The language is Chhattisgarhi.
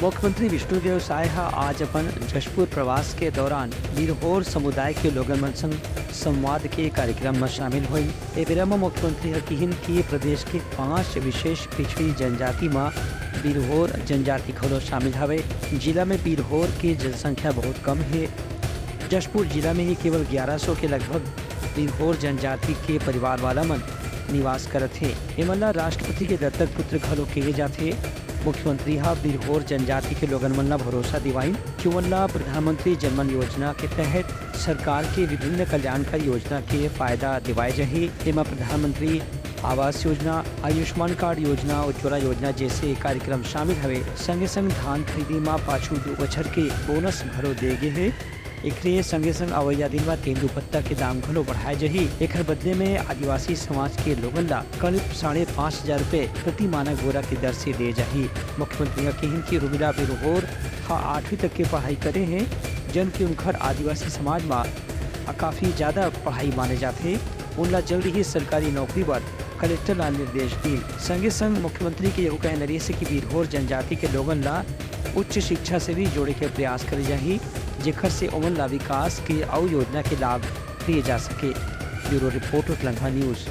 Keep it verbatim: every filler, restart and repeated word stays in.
मुख्यमंत्री विष्णुदेव साय ह आज अपन जशपुर प्रवास के दौरान बिरहोर समुदाय के लोगन मन संग संवाद के कार्यक्रम म शामिल होइन। ए बेरा म मुख्यमंत्री ह किहिन कि प्रदेश के पांच विशेष पिछड़ी जनजाति म बिरहोर जनजाति घलो शामिल हवे। जिला में बिरहोर के जनसंख्या बहुत कम हे। जशपुर जिला में ही केवल ग्यारह सौ के लगभग बिरहोर जनजाति के परिवार वाला मन निवास करत हे। एमन ला राष्ट्रपति के दत्तक पुत्र घलो कहे जाथे। मुख्यमंत्री ह बिरहोर जनजाति के लोगन मन ला भरोसा दिवाइन कि ओमन ला प्रधानमंत्री जनमन योजना के तहत सरकार के विभिन्न कल्याणकारी योजना के फायदा दिवाए जाही। एमा प्रधानमंत्री आवास योजना, आयुष्मान कार्ड योजना, उज्ज्वला योजना जैसे कार्यक्रम शामिल हवे। संगे संग धान खरीदी म पाछू दू बछर के बोनस घलो दे गे हे। एकरे संगे संग अवइया दिन म तेंदूपत्ता के दाम घलो बढ़ाए जाही। एखर बदले में आदिवासी समाज के लोगन ला करीब साढ़े पाँच हजार रुपए प्रति मानक बोरा के दर से दे जाही। मुख्यमंत्री ह किहिन कि रुमिला बिरहोर ह आठवीं तक के पढ़ाई करे हे, जन कि उनखर आदिवासी समाज म काफी ज्यादा पढ़ाई माने जाथे। उनला जल्द ही सरकारी नौकरी बर कलेक्टर ला निर्देश दीन। संगे संग मुख्यमंत्री के यहू कहना रहिस कि बिरहोर जनजाति के लोगन ला उच्च शिक्षा से भी जोड़े के प्रयास करे जाही, जेखर से ओमन ला विकास के अउ योजना के लाभ दिए जा सके। ब्यूरो रिपोर्ट, उतलंघा न्यूज।